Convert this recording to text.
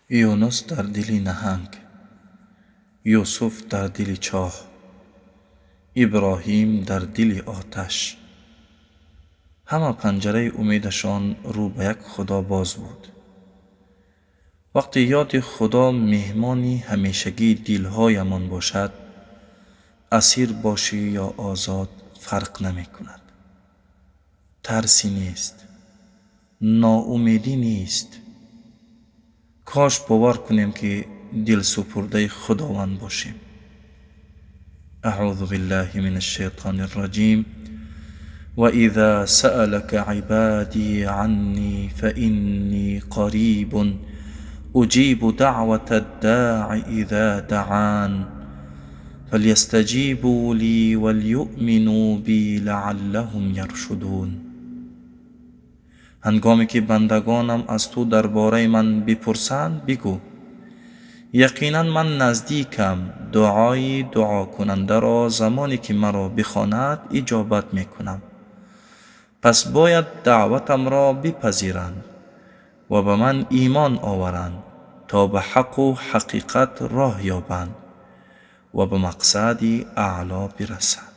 Юнус дар дили наҳанг, Юсуф дар дили чоҳ, Иброҳим дар дили оташ. Ҳама панҷараи умедашон рӯ ба як Худо боз буд. Вақте ёди Худо меҳмони ҳамешагии дилҳоямон бошад, асир бошӣ ё озод, фарқ намекунад. Тарсе нест, ноумедӣ нест. Кош бовар кунем, ки дилсупурдаи Худованд бошем. Аъузу биллаҳи минаш шайтонир раҷим. Ва иза саалака ибадӣ аннӣ фаиннӣ қарибун уҷибу даъватад даъи иза даъан фалйастаҷибу лӣ валюъминӯ бӣ лааллаҳум яршудун. Ҳангоме ки бандагонам аз ту дар бораи ман бипурсанд, бигӯ: яқинан ман наздикам, дуои дуокунандаро замоне ки маро бихонад, иҷобат мекунам. Пас бояд даъватамро бипазиранд ва ба ман имон оваранд, то ба ҳаққу ҳақиқат роҳ ёбанд ва ба мақсади аъло бирасанд.